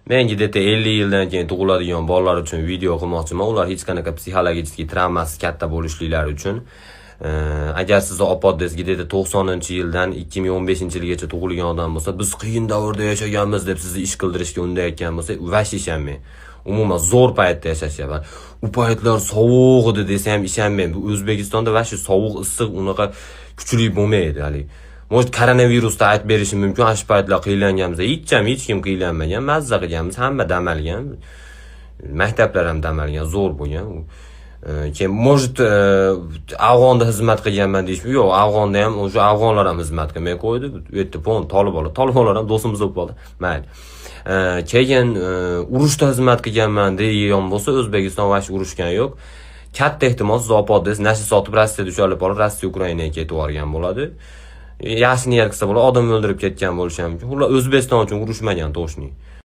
Men где-то 50 yildan keyin tug'iladigan bolalar uchun video qilmoqchiman. Ular hech qanaqa psixologik travmasi katta bo'lishliklari uchun. Agar sizni opa-odangiz где-то 90-yildan 2015-yilgacha tug'ilgan odam bo'lsa, biz qiyin davrda yashaganmiz deb sizni ish qildirishga undayotgan bo'lsa, вообще ishonmang. Umuman zo'r paytda yashashyapti. U paytlar sovuq edi desa ham ishonmang. Bu O'zbekistonda вообще sovuq, issiq unaqa kuchli bo'lmaydi haligi. Может, koronavirusda aytib berishim mumkin, ana shu paytlar qiynalganmiz. Hech ham hech kim qiynalmagan, mazza qilganmiz, hamma dam olgan. Maktablar ham dam olgan, zo'r bo'lgan. Keyin, может, Afg'onda xizmat qilganman deyish, yo'q, Afg'onda ham o'sha afg'onlar ham xizmat qilmay qo'ydi. U yerda pon tolibonlar, tolibonlar ham do'stimiz bo'lib qoldi. Mayli. Keyin urushda xizmat qilganman degan bo'lsa, O'zbekiston вообще urushgani yo'q. Katta ehtimol siz opa-odangiz nasha sotib Rossiyada ushalib olib, Rossiya Ukrainaga ketib yuborgan bo'ladi. Yaxshi niyat qilsa bo'ladi, odam o'ldirib ketgan bo'lishi ham mumkin. Ular O'zbekiston uchun urushmagan, точно.